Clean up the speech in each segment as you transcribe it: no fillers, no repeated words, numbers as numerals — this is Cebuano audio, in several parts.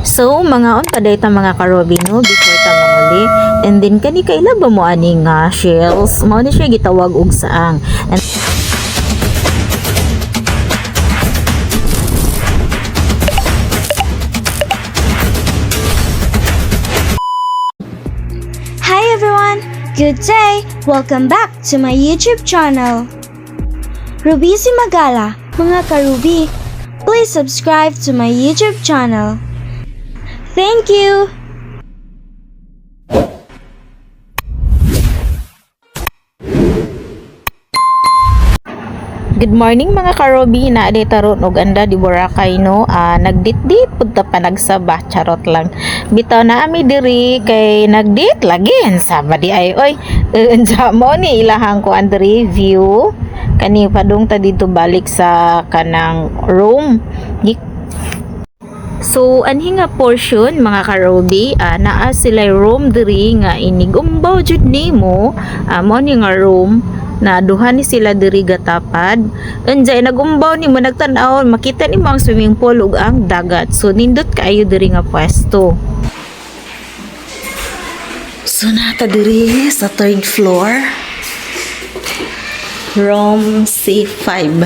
So, mangaon pa ta, mga karobi, no, before ta manguli. And then kani, kaila ba mo ani nga shells? Mao ni siya gitawag og saang. And Hi everyone! Good day! Welcome back to my YouTube channel. Ruby Magala, mga karubi, please subscribe to my YouTube channel. Thank you! Good morning, mga karobi, naa day taron og anda di Boracay, no. Ah, nagditdit pud ta panagsaba, charot lang. Bitaw na ami diri kay nagdit lagi sa di ay oy. Unsa mo ni ilahang kuan diri, view. Kani padung ta dito balik sa kanang room. So, anhi nga portion, mga karobi, naa sila room diri nga inigumbaw jud nimo, mo ni nga room na duha ni sila diri gatapad. Unya nagumbaw nimo, nagtan-aw, makita nimo ang swimming pool ug ang dagat. So nindot kaayo diri nga pwesto. So naa ta diri sa third floor. Room C5.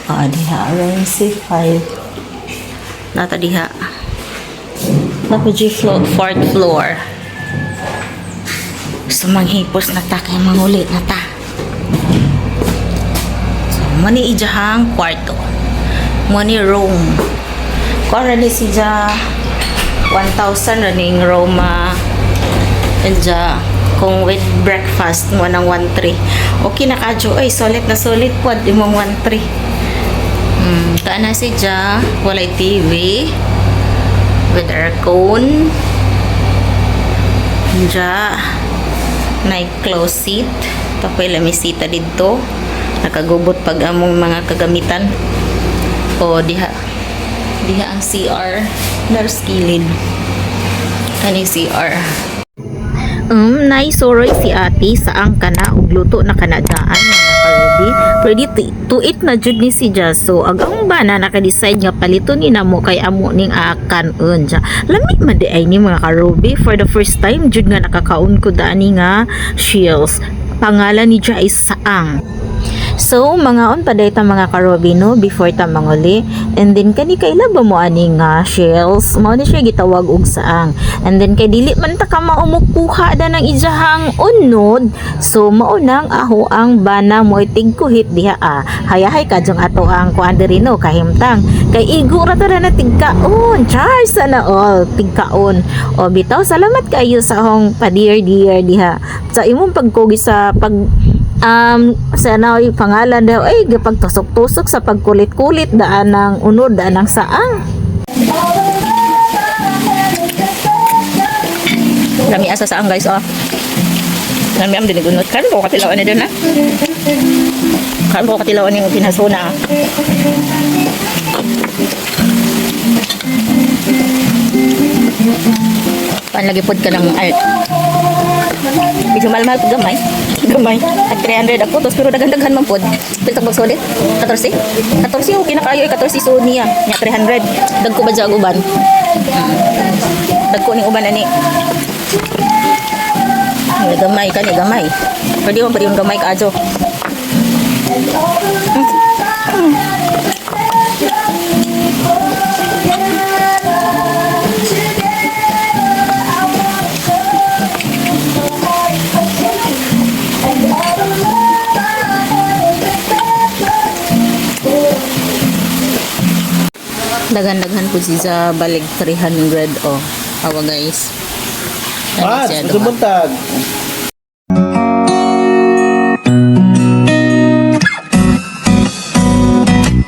Ah, diha, room C5. Naa ta diha. Naa G floor, fourth floor. So manghipos na ta kay manguli na ta. So mao ni ijahang kwarto. Mao ni room. Kuan ni siya, 1,000 ra ning room. Anja kung with breakfast mo nang 1.3. Okay na kadyo ay, solid na solid pod imong 1.3. Kana si Ja, walay TV with aircon. Ja, night closet. Tapoy lamisita didto. Nakagubot pag among mga kagamitan. O diha. Diha ang CR. Nars kilid. Kani CR. Naisuroy si ate saang kana ug luto na kana daan, mga karubi. Ready to eat na jud ni si Jaso. Ag ang bana naka-decide nga paliton ni namo kay amo ning akan-on. Ja. Lami man di ay ni, mga karubi. For the first time jud nga nakakaon ko dani nga shells. Pangalan ni Ja is saang. So, mangaon pa ta, mga karobi, no, before ta manguli. And then kani, kaila ba mo ani nga shells? Mao ni siya gitawag og saang. And then kay dili man ta ka maumukuha da ng ijahang unod. So mao nang aho ang bana mo tigkuhit diha ah. Hayahay ka jong ato ang kuan diri, no, kahimtang. Kay igo ra ta na tigkaon. Char, sana all tigkaon. O bitaw, salamat kayo sa ahong pa-dear dear diha. Sa imong pagkugi sa pag sa na pangalan daw ay gapagtusok-tusok sa pagkulit-kulit daan ng unod, daan ng saang. Lami asa saan, guys, oh. Lami am dinig unod. Kan ko katilawan ni doon, ha. Kan ko katilawan yung pinasuna. Pan lagi pod ka ng ay. Medyo mahal-mahal pud gamay. Gamay. At 300 ako tos, pero daghan-daghan man pod. Pila tag solid? 14. 14, okay na kayo eh, 14 so niya. Nya 300. Dagko ba dyan uban? Dagko ning uban ani. Ay, gamay kani gamay. Pwede mo pwede yung gamay kaadyo. Daghan-daghan po siya balik 300 oh. Awa, guys. Ano Ah, siya, sa duha? Buntag.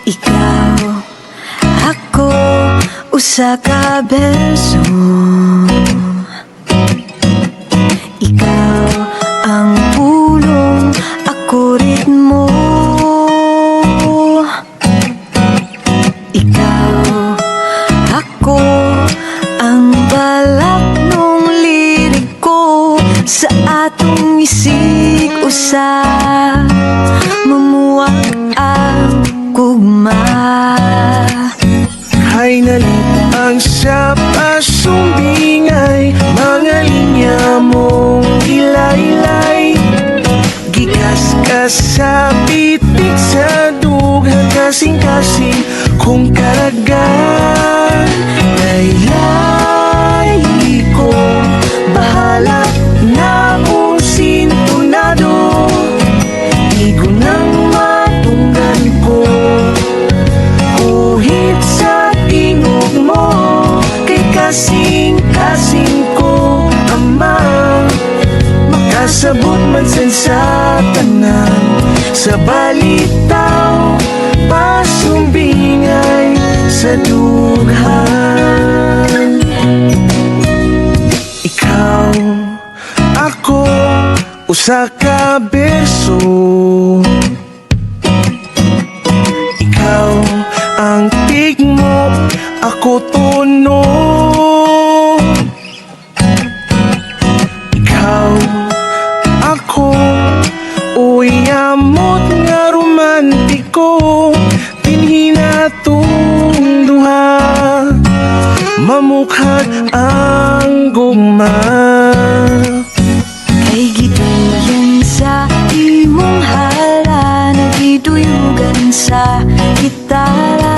Ikaw, ako, usa ka beso. Ikaw ang pulong, ako ritmo. Ikaw, ako, ang balak nung liriko. Sa atong isig usa, mamuwag ang kugma. kasing-kasing kong karagan. Laylay ko, bahala na kung sintunado. Igo nang matunggan ko, kuhit sa tingog mo. Kay kasing-kasing ko ama, makasabot man sa tanan. Sa balitaw, pasumbingay sa dughan. Ikaw, ako, usa ka berso. Ikaw ang tigmo, ako tono. Ikaw, ako, uyamot nga romantiko. Dinhi natong duha, mamukhag ang gugma. Kay giduyan sa imong hala, nagiduyugan sa gitara.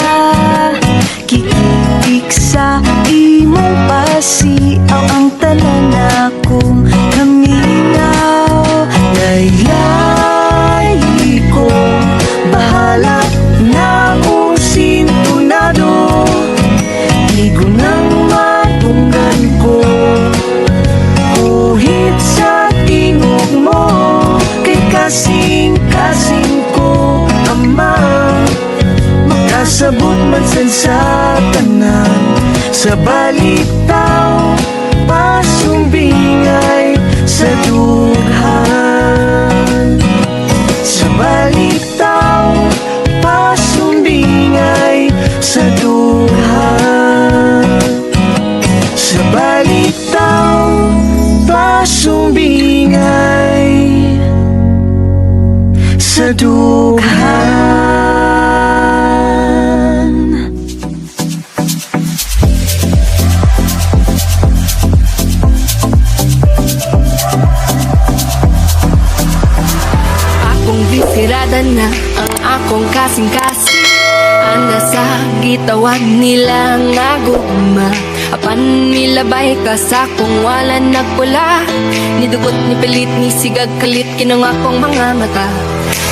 Gikitik sa imong pasiaw ang tanan akong kaminaw. Laylay ko, bahala na kung sintunado. Igo nang matunggan ko, kuhit sa tingog mo. Kay kasing-kasing ko ama, makasabot man sa tanan. Sa balitaw, pasumbingay sa dughan. Sa balitaw, pasumbingay sa dughan. Sa balitaw, pasumbingay sa dughan. Akong disirada na ang akong kasing-kasing. Anda sa gitawag nila nga gugma. Apan nilabay ka sa kung wala nagpula. Nidugot ni pilit ni sigag kalit kinang akong mga mata.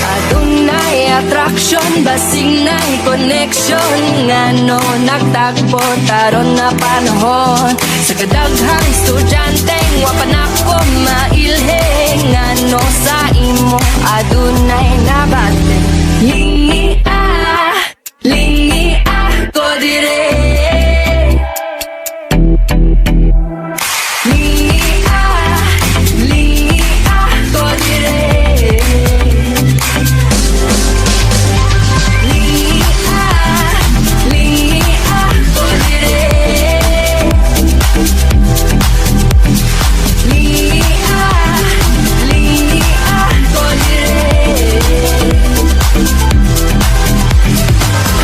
Adunay attraction, basing na connection. Nga no nagtagpo taron na panahon. Sa kadaghang estudyante, wa pa nako mailhe. Nga no sa imo adunay nabate. Lingi ah, lingi ako dire. Lingi ah, lingi ako dire. Lingi ah, lingi ako dire. Lingi ah, lingi ako dire.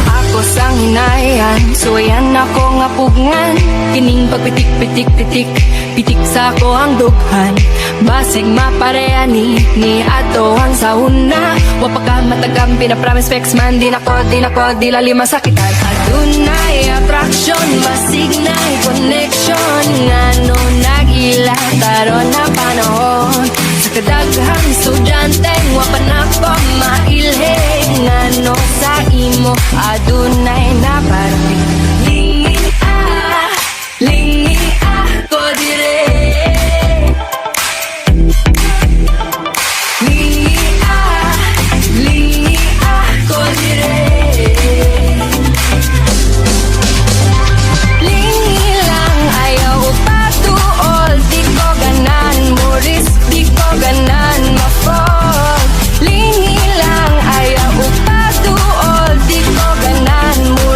Ako sang hinayan, suwayan ako nga pugngan. Kining pagpitik, pitik, pitik, pitik sa ako ang dughan. Basig mapareha ni ato ang sauna. Wa pa ka matagam, pinapromise specs man. Di nako, di nako, di lali masakitan. Adunay attraction, basig na connection. Nga no nag-ila, taron na panahon. Sa kadaghang estudyante, wa pa nako mailhe. Nga no sa imo, adunay naparte. Lingi ah, lingi ako dire. Lingi ah, lingi ako dire. Lingi lang ayaw patuol. Di ko ganan mo risk, di ko ganan ma-fall. Lingi lang ayaw patuol. Di ko ganan mo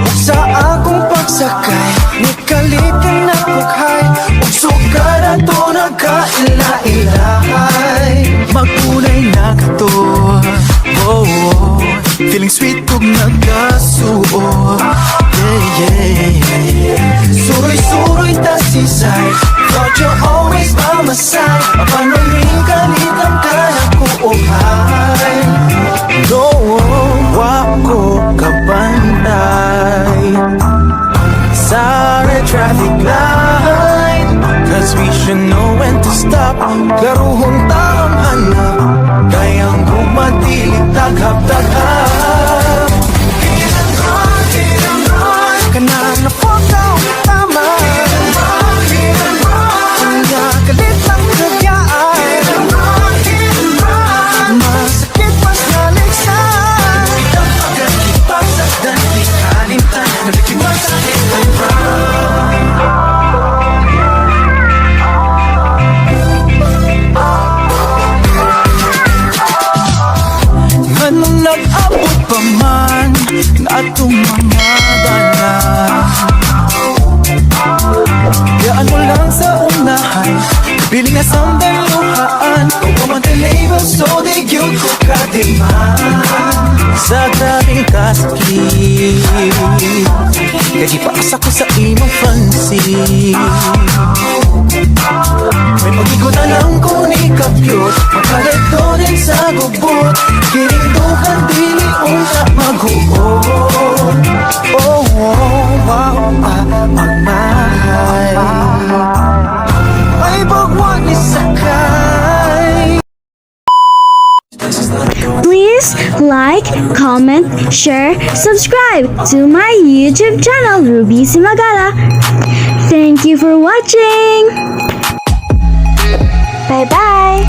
Ug sa akong pagsakay, nikalit ka na kukhay. Ug sugad ato nagkaila-ilahay. Magpunay na ka to, oh. Feeling sweet ug nagkasuo. Yeah. Suroy-suroy ta sisay. Thought you're always by my side. Apan kalit ang kaya ko uhay. No, wa ko kabantay sa red traffic light, 'cause we should know when to stop. Klaruhon ta ang hanap. Kayang gumadili taghap-taghap. Kanang napokaw tama. Kanya kalit lang kagyaan. Masakit mas naligsan. Pagsakdan, di kalimtan. Nabiktima sa hit and run. Nganong nag-abot pa man na atong mga dala? Yaan mo lang sa unahan. Piling na samdang luhaan. Kung man label, so di gyud ko kadiman. Sa grabing kasakit, kay gipaasa ko sa imong front seat. May pag-ikot na lang ko ni kapyot. Makareto din sa gubot. Kining duhan dili unta maghuot. Oh, wow, ah, magmahal. Ay bagwan ni sakay. Please like, comment, share, subscribe to my YouTube channel, Ruby Cimagala. Thank you for watching. Bye bye.